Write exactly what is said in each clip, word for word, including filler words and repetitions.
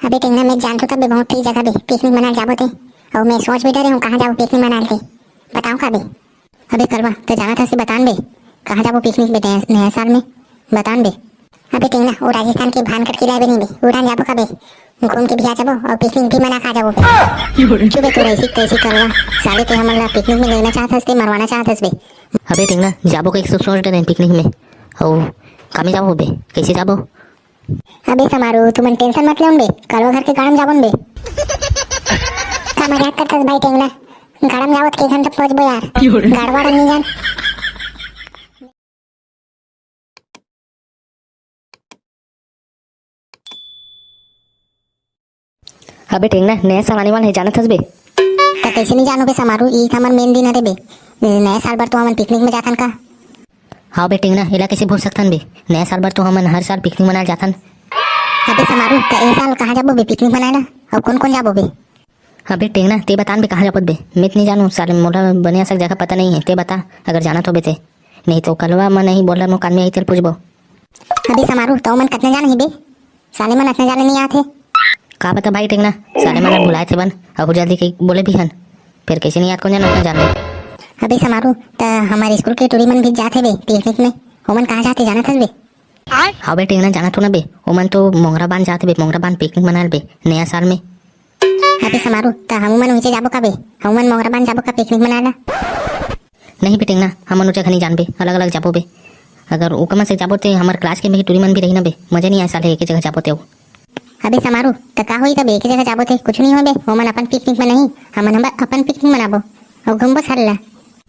अबे टेंगना, मैं जानथों तब बे बहुत ठीक जगह बे पिकनिक मनाए जाबो ते। अउ मैं सोच भी डरे हूँ कहाँ जाबो पिकनिक मनाए ते। बताऊँ का बे? अबे कलवा, ते जानत हस ते बतान बे, कहाँ जाबो पिकनिक बे नया, नया साल में? बतान बे। अबे टेंगना, वो राजस्थान के भानगढ़ किला है बे नहीं बे, उड़ान जाबो का बे? घूम के भी आ जाबो अउ पिकनिक भी मना के आ जाबो बे। चुप बे, तोर ऐसी तैसी कलवा, साले ते हमन ला पिकनिक में लेना चाहत हस ते मरवाना चाहत हस बे। अबे टेंगना, जाबो कहिके सोच डरे हन पिकनिक में। अउ कामे जाबो बे, कैसे जाबो? अबे समारू, तुमन टेंशन मत लेव बे, कलवा घर के गाड़ा म जाबो न बे। का मजाक करथस भाई टेंगना? गाड़ा म जाबो त के घंटा पहुंचबो यार। गाड़ा वाड़ा नहीं जान। अबे टेंगना, नया साल आने वाला है, जानत हस बे? त कैसे नहीं जानों बे समारू, ई त हमर मेन दिन हरे बे। नया साल बर तो हमन पिकनिक में जाथन का। हाँ बे टेंगना, एला कैसे भूल सकथन बे? नया साल बर तो हमन हर साल पिकनिक मनाए जाथन। अबे समारू, त ए साल कहाँ जाबो बे पिकनिक मनाए ला? अउ कौन कौन जाबो बे? अबे टेंगना, ते बतान बे कहाँ जाबो बे? मैं त नहीं जानों साले, मोला बने असन जगह पता नहीं है, ते बता अगर जानत होबे ते। नहीं तो कलवा मन नहीं बोल रहा, मुँह कान में आई तेल पूछबो। अबे समारू, त ओमन कतना जान ही बे? साले मन अतना जाने नहीं आत हे। का पता भाई टेंगना, साले मन भुलाए थे बन, अउ जल्दी के बोले भी हन। फिर कैसे नहीं आत, कौन जान अतना जाने। अबे समारू, त हमारे स्कूल के टूरी मन भी जात हे बे पिकनिक में। ओमन कहाँ जात हे जानत हस बे? हाँ बे टेंगना, जानत हों ना बे, ओमन तो मोंगरा बांध जात हे बे, मोंगरा बांध पिकनिक मनाए बे नया साल में। अबे समारू, त हमू मन उहिचे जाबो का बे? हमू मन मोंगरा बांध जाबो का पिकनिक मनाए ला? नहीं बे टेंगना, हमन ओ जगह नहीं जान बे, अलग-अलग जाबो बे। अगर ओकर मन से जाबो ते हमर क्लास के में टूरी मन भी रही ना बे, मजा नहीं आए साले एक ही जगह जाबो ते अउ। अबे समारू, त का होई तब एक ही जगह जाबो ते? कुछ नहीं होय बे, ओमन अपन पिकनिक में नहीं, हमन हम अपन पिकनिक मनाबो अउ घूमबो साले ला।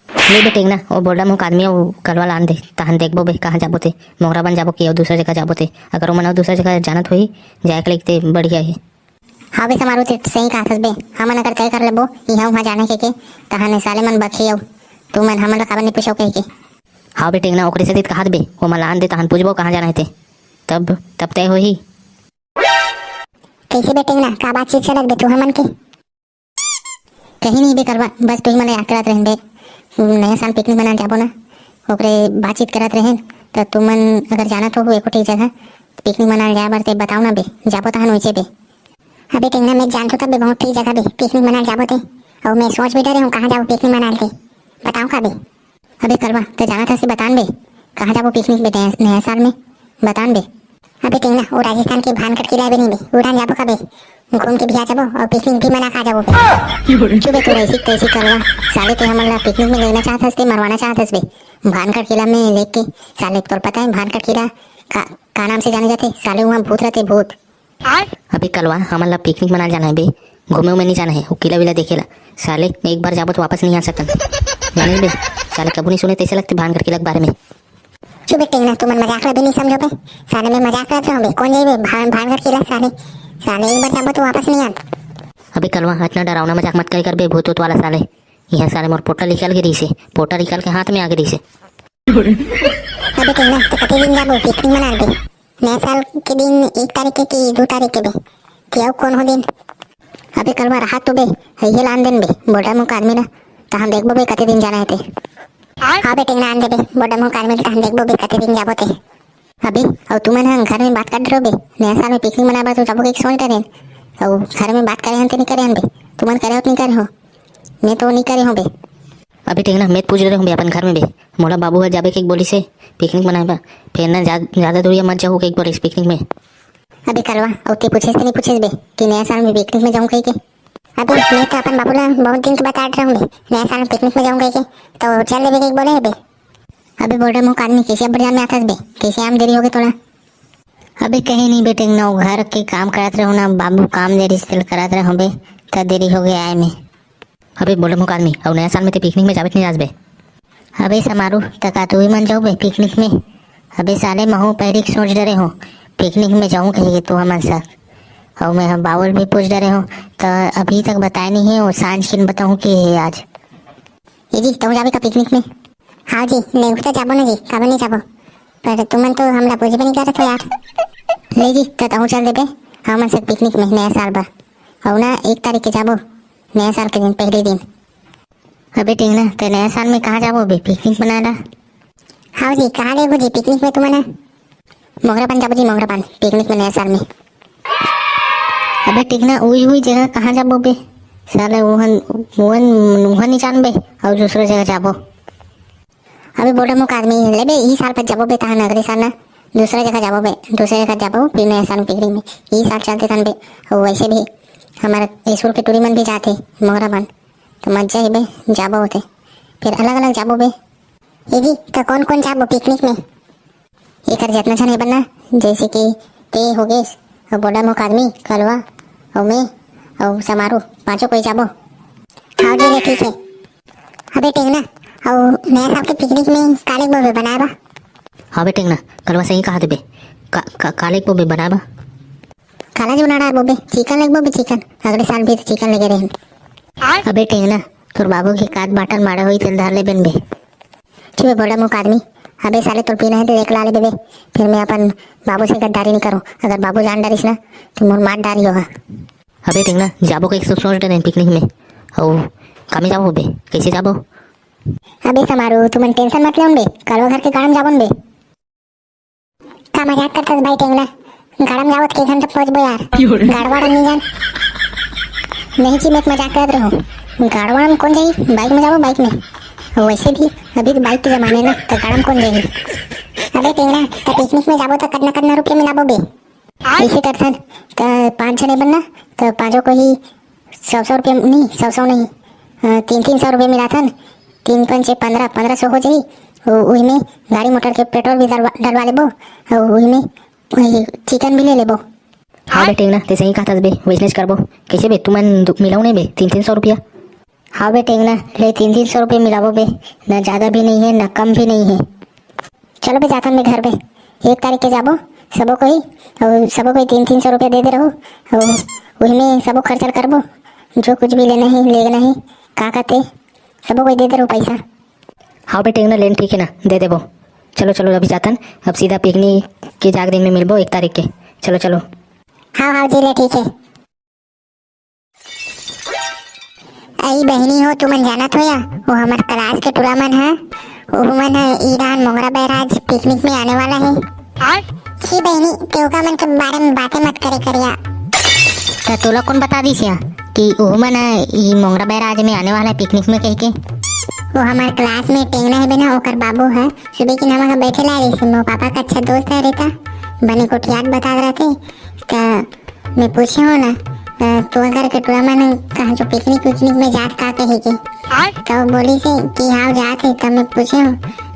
ले बे टेंगना, ओ बोल्डा मुख आदमी अउ कलवा ला आन दे, तहन देखबो बे कहाँ जाबो ते, मोंगरा बांध जाबो कि अउ दूसरा जगह जाबो ते। अगर ओमन अउ दूसरा जगह जानत होही, जाए के लइक ते बढ़िया हे। हाँ बे समारू, ते सही कहत हस बे, हमन अगर तय कर लेबो इहाँ उहाँ जाने के, के, तहन साले मन बकही अउ तुमन हमन ला काबर नहीं पूछो कहिके। हाँ बे टेंगना, ओकरे सेती त कहत बे, ओमन ला आन दे तहन पूछबो कहाँ जाना हे ते, तब, तब तय होही। कैसे बे टेंगना, का बातचीत चलत बे तू हमन के? कहीं नहीं बे कलवा, बस तुही मन ला याद करत रहेन बे, नया साल पिकनिक मनाए जाबो ना, ओकरे बातचीत करत रहेन, त तुमन अगर जानत हो एको ठे जगह पिकनिक मनाए जाए बर ते बताओ ना बे, जाबो तहन उहिचे बे। अबे टेंगना, मैं जानथों तब बे बहुत ठीक जगह बे पिकनिक मनाए जाबो ते, अउ मैं सोच भी डरे हूँ कहाँ जाबो पिकनिक मनाए ते, बताऊँ का बे? अबे कलवा, ते जानत हस ते बतान बे, कहाँ जाबो पिकनिक बे नया, नया साल में? बतान बे। अबे टेंगना, वो राजस्थान के भानगढ़ किला है बे नहीं बे, उड़ान जाबो का बे? घूम के भी आ जाबो अउ पिकनिक भी मना के आ जाबो बे। चुप बे, तोर ऐसी तैसी कलवा, साले ते हमन ला पिकनिक में लेना चाहत हस ते मरवाना चाहत हस बे। भानगढ़ किला में लेके, साले तोर पता है भानगढ़ किला का, का नाम से जाने जाथे? साले उहाँ भूत रहते, भूत। अबे कलवा, हमन ला पिकनिक मनाए जाना है बे, घूमे उमे नहीं जाना है, वो किला विला देखे ला। साले एक बार जाबो त वापस नहीं आ सकन। जाने बे, साले कभू नहीं सुने तैसे लगते भानगढ़ किला के बारे में। चुप बे टेंगना, तुमन मजाक ला भी नहीं समझो बे। साले मैं मजाक करत रहूँ बे, कौन जाई बे भान, भानगढ़ किला साले। साले एक बार जाबो त वापस नहीं आत। अबे कलवा, अतना डरावना मजाक मत करे कर बे, भूत वूत वाला साले। इहाँ साले मोर पोटा निकल गे रहिसे, पोटा निकल के हाथ में आ गे रहिसे। अबे टेंगना, त कते दिन जाबो पिकनिक मनाए बे? नया साल के दिन एक तारीख के कि दू तारीख के बे? कि अउ कोनो दिन? अबे कलवा, रहा तो बे, हइये ला आन देन बे, बोल्डा मुख आदमी ला, तहन देखबो बे कते दिन जाना हे ते। हाँ बे टेंगना, आन दे बे, बोल्डा मुख आदमी ला, तहन देखबो बे कते दिन जाबो ते। अबे, अउ तुमन ह घर में बात कर डरे हो बे, नया साल में पिकनिक मनाए बर तो जाबो के सोच डरे हन। अउ घर में बात करे हन ते नहीं करे हन बे, तुमन करे हो त नहीं करे हो? मैं तो नहीं करे हूँ बे। अबे टेंगना, मैं पूछ डरे हूँ बे अपन घर में बे, मोला बाबू ह जाबे के बोलिसे पिकनिक मनाए बर, फिर ना जा, ज्यादा दूरिया मत जाहू के बोलिस पिकनिक में। अबे कलवा, अउ ते पूछेस ते नहीं पूछेस बे कि नया साल में पिकनिक में जाऊँ कहिके? अबे मैं तो अपन बाबू ला बहुत दिन के बता डरे हूँ बे, नया साल में पिकनिक में जाऊँ कहिके, तो चल देबे के बोले हे बे। अबे बोल्डा मुख आदमी, कैसे अब्बड़ जान में आथस बे, कैसे आम देरी होगे तोला? अबे कहीं नहीं बे टेंगना, वो घर के काम करत रहूँ ना, बाबू काम देरी से करत रहूँ बे, त देरी होगे आए में। अबे बोल्डा मुख आदमी, अउ नया साल में ते पिकनिक में जाबे कि नहीं जास बे? अबे समारू, त का तुही मन जाहू बे पिकनिक में? अबे साले महू पहिली के सोच डरे हूँ, पिकनिक में जाऊँ कहिके तू हमन साथ। अउ मैं ह बाबू ल भी पूछ डरे हूँ, त अभी तक बताए नहीं हे, वो सांझ किन बताहूँ कि हे आज। ए जी, तहूँ जाबे का पिकनिक में? हाँ जी, लेगहू त जाबो ना जी, काबर नहीं जाबो? पर तुमन तो हमला पूछबे नहीं करत हो यार। ले जी, त तहूँ चल देबे हमन संग पिकनिक में नया साल बर। अउ ना एक तारीख के जाबो, नया साल के दिन, पहले दिन। अबे टेंगना, ते नया साल में कहाँ जाबो बे पिकनिक मनाए ला? हाँ जी, कहाँ लेगहू जी पिकनिक में तुमन ह? मोंगरा बांध जाबो जी, मोंगरा बांध, पिकनिक में नया साल में। अबे टेंगना, उही उही जगह कहाँ जाबो बे? साले उहन उहन उहन नहीं जानबे, अउ दूसरा जगह जाबो। अबे बोड़ा मुख आदमी, ले बे, ई साल पर जाबो बे, तहन अगले साल ना दूसरा जगह जाबो बे, दूसरा जगह जाबो, फिर नया साल में पिकनिक में। ई साल चलते तहन बे, अउ वैसे भी हमर स्कूल के टूरी मन भी जाथे, मोहरा मन, तो मजा ही बे, जाबो होते, फिर अलग अलग जाबो बे। ए जी, तो कौन कौन जाबो पिकनिक में? एकर जतना झन हे बन्ना, जैसे कि ते हो गेस, अउ बोड़ा मुख आदमी, कलवा, अउ मैं, अउ समारू, पांचों कोई जाबो। हाँ जी, ले ठीक है। अबे टेंगना, अउ नया साल के पिकनिक में का लेगबो बे बनाए बा? हाँ बे टेंगना, कलवा सही कहा बे। का, का, का लेगबो बे बनाए बा? काला जो ना डारबो बे, चिकन लेगबो बे, चिकन। अगले साल भी तो चिकन लेगे रहेन। अबे टेंगना, तोर बाबू के काट बाटन मारा होई, तेल धर ले बेन बे। चुप बे बोड़ा मुख आदमी। अबे साले, तोर पीना है तो एक ला ले बे। फिर मैं अपन बाबू से गद्दारी नहीं करूँ। अगर बाबू जान डारिस ना, तो मोर मार डारी होगा। अबे टेंगना, जाबो कइसे सोच डरे पिकनिक में? अउ कामे जाबो बे, कैसे जाबो? अबे समारू, तुमन टेंशन मत लेवन बे, कलवा घर के गाड़ा में जाबो न बे। का मजाक करथस भाई टेंगना? गाड़ा में जाबो त के घंटा पहुंचबो यार। गाड़वा नहीं जान। नहीं जी, मैं मजाक करत रहूं। गाड़वा में कौन जाही? बाइक में जाबो, बाइक में। वैसे भी अभी तो बाइक के जमाना है ना, तो गाड़ा में कौन जाही? अबे टेंगना, त पिकनिक में जाबो त कतना कतना रुपया मिलाबो बे? ऐसे करथन, त पाँच झने बन ना, त पाँचों को ही सौ सौ रुपया नहीं, सौ सौ नहीं, अ, तीन तीन सौ रुपया मिलाथन। तीन पंचे पन्द्रह, पन्द्रह सौ हो जाही। उ-, उही में गाड़ी मोटर के पेट्रोल भी डलवा, डलवा लेबो, अउ उही में वही चिकन भी ले लेबो। हाँ बे टेंगना, ते सही कहथस बे, वैसनेच करबो। कैसे बे, तुमन दु-, मिलाओ नहीं बे, तीन तीन सौ रुपया? हाँ बे टेंगना, ले तीन तीन सौ रुपया मिलाबो बे, ना ज्यादा भी नहीं है, ना कम भी नहीं है। चलो बे, जाथन बे घर बे। एक तारीख के जाबो, सबो कोई, अउ सबो कोई तीन तीन सौ रुपया दे दे रहू, अउ उही में सबो खर्चा करबो, जो कुछ भी लेना ही, लेना ही, का कहते, सबो कोई दे दे रहू पैसा। हाँ बे टेंगना, लेन ठीक है ना, दे देबो। चलो, चलो, अभी जाथन, अब सीधा पिकनिक के जाग दिन में मिलबो एक तारीख के। चलो, चलो। हाँ, हाँ जी, ले ठीक है। अई बहिनी हो, तुमन जानत हो या, वो हमर क्लास के टूरा मन ह, वो मन ह ई डाहन मोंगरा बैराज पिकनिक में आने वाला है। आय? छी बहिनी, तेवका मन के बारे में बातें मत करे करिया। त तोला कौन बता दिस या कि वो मन ह ई मोंगरा बैराज में आने वाला है पिकनिक में कह के? वो हमर क्लास में टेंगना है बे ना, ओकर बाबू है, सुबह की नमक बैठे ला रही, मोर पापा का अच्छा दोस्त है रहता, बने कोठियात बता रहते, त मैं पूछे हो ना, अ, तोर घर के टूरा मन कहाँ जो पिकनिक विकनिक में जात का कहे के? आय? तो बोली से कि हाँ जात है, तब मैं पूछे हो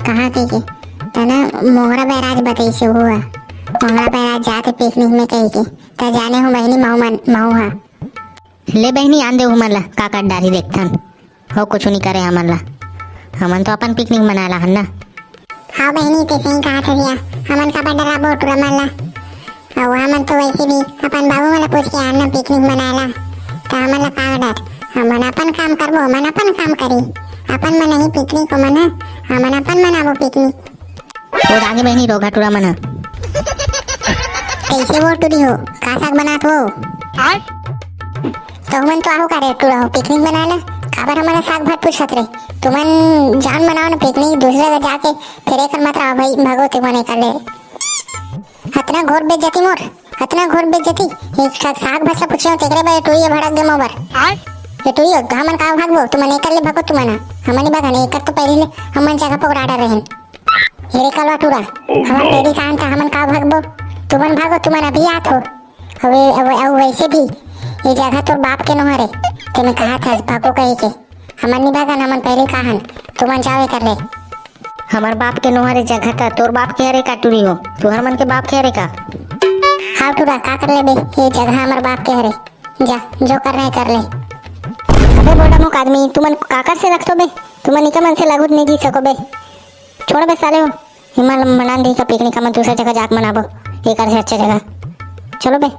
कहाँ कहे के? त ना मोंगरा बैराज बताई से हुआ, मोंगरा बैराज जात है पिकनिक में कहे के, त जाने हो बहिनी महू मन, महू हा। ले बहिनी आन दे उमन ला, का कर डारी देखथन। हो कुछु नहीं करे हमन ला, हमन तो अपन पिकनिक मनाए ला हन ना। हाँ बहिनी, ते सही कहा था भैया, हमन काबर डराबो टूरा मन ला? अउ हमन तो वैसे भी अपन बाबू मन ला पूछ के आन ना पिकनिक मनाए ला, त हमन ला का डर? हमन अपन काम करबो, हमन अपन काम करी, अपन मनाही पिकनिक, ओमन ह, हमन अपन मनाबो पिकनिक। वो आगे बहिनी रोघा टूरा मन ह। कैसे वो टूरी हो, का साग बनात हो? तो हमन तो आहो का रे टूरा हो, पिकनिक मनाए ला, काबर हमन ला साग भात पूछत रे? तुमन जान बनाओ ना पिकनिक, दूसरे जगह जाके फिर एकर मत रहो भाई, भगो तुमन एकर ले। अतना घोर बेइज्जती मोर, अतना घोर बेइज्जती। एक साग, साग भात ला पूछे हो, तेकरे बर ये टूरी भड़क गे मोर बर। आय? ये टूरी हो, हमन का भागबो, तुमन एकर ले भगो तुमन, हमन नहीं भगन, एकर तो पहले ले हमन जगह पकड़ा डर रहन। हे रे कलवा टूरा, हमन no! तेरी कान का हमन का भगबो? तुमन भागो, तुमन अभी आत हो। अबे, अब, अब वैसे भी ये जगह तोर बाप के नोहरे, तेने कहा था भागो कहे के। हमन नी भागन, हमन पहले कहन, तुमन जाओ एकर ले। हमर बाप के नोहरे जगह था, तोर बाप के हरे का टूरी हो? तुहर मन के बाप के हरे का? हाँ टूरा, का कर लेबे, ये जगह हमर बाप के हरे। जा, जो करना है कर ले। अबे बोड़ा मुख आदमी, तुमन काकर से रखतो बे? तुमन इका मन से लगुत नहीं जी सको बे। छोड़ बे साले हो। इमन मनान दी का पिकनिक, हमन दूसरा जगह जाके मनाबो। एकर से अच्छा जगह। चलो बे।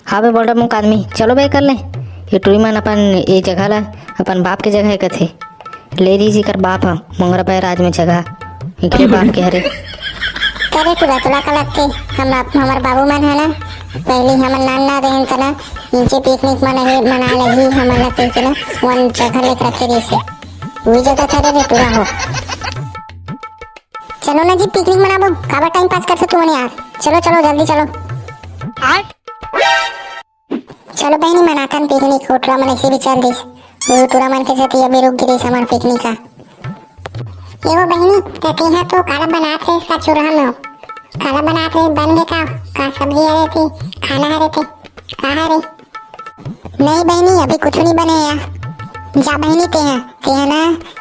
हाँ बे बोड़ा मुख आदमी, चलो बे कर ले। ये टूरी मन अपन ये जगह ला अपन बाप के जगह कथे। ले रही जी कर बाप ह, मोंगरा बैराज में जगह। इकरे बाप के हरे। करे टूरा, तोला का लगथे? हम आप, हमर बाबू मन है ना, पहले हमन नान ना रहन तना, इनके पिकनिक मना, मना लगी, हमन ला कह के ना, वन जगह लेके रखे रही से। वही जगह था रे टूरा हो। चलो ना जी, पिकनिक मनाबो, काबर टाइम पास करथो तुमन यार। चलो, चलो, जल्दी चलो। आय? चलो बहिनी, मनाथन पिकनिक, वो टूरा मन ऐसे भी चल दिस। वो टूरा मन के सेती अभी रुक गिस हमर पिकनिक ह। ए वो बहिनी, त तेहा तो काला बनात रहिस का चूल्हा में? काला बनात रहिस, बन गे का? का सब्जी हरे ते, खाना हरे ते, का हरे? नहीं बहिनी, अभी कुछ नहीं बने हे। जा बहिनी, तेहा, तेहा ना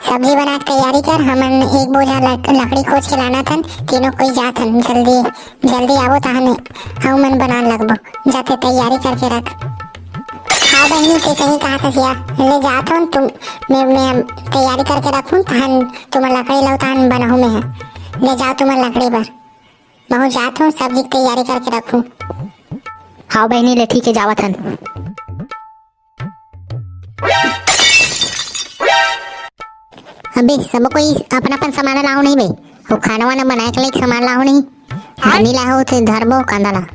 सब्जी बना के तैयारी कर, हमन एक बोझा लक-, लकड़ी खोज के लानथन, तीनों कोई जाथन, जल्दी, जल्दी आबो तहन हमन बनान लगबो। जा ते तैयारी करके रख। हाँ बहिनी, ते सही कहत हस यार, ले जात हूँ तुम, मैं, मैं तैयारी करके रखूँ, तहन तुमन लकड़ी लाओ, तहन बनाहूँ मैं ह। ले जाओ तुमन लकड़ी बर, महूँ जात हूँ, सब्जी के तैयारी करके रखूँ। हाँ बहिनी, ले ठीक है, जावत हन। अबे सब कोई अपन अपन सामान लाओ नहीं बे, वो खाना वाना बनाए के लायक सामान लाओ नहीं। हाँ? नहीं लाओ तो धरबो कांदा ला।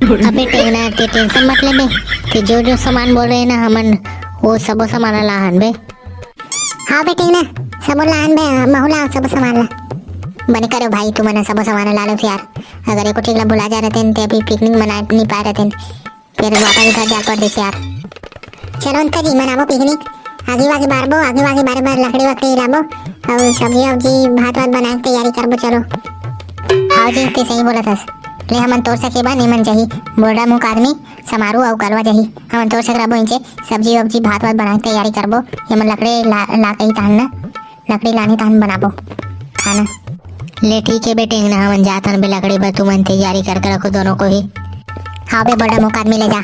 अबे टेंगना, ते टेंशन मत ले बे, ते जो जो सामान बोल रहे हैं ना हमन, वो सबो सामान लाहन बे। हाँ बे टेंगना, सबो लाहन बे, महू ला सबो सामान ला। बने करो भाई, तुमन सबो सामान ला लो यार। अगर एको ठीक ला भुला जा रहते हैं, ते अभी पिकनिक मना नहीं पाए रहते हैं। फिर वापस घर जा परदेस यार। चलो अंकल जी, मनाबो पिकनिक। आगी वागी बारबो, आगी वागी बारे बर लकड़ी वकड़ी लाबो, अउ सब्जी वब्जी, भात वात बनाए के तैयारी करबो। चलो। हाँ जी, ते सही बोलत हस। ले हमन तोर सकेबा, निमन जाही। बोलडा मुख आदमी समारू अउ गलवा जाही। हमन तोर सकेबा इंचे सब्जी वब्जी, भात वात बनाए के तैयारी करबो। हमन लकड़ी ला, ला के ही तहन ना, लकड़ी लानी तहन बनाबो खाना। ले ठीक है बेटे, ना हमन जाथन बे लकड़ी बर, तुमन तैयारी करके रखो दोनों को ही। हाँ बे, बोलडा मुख आदमी ले जा।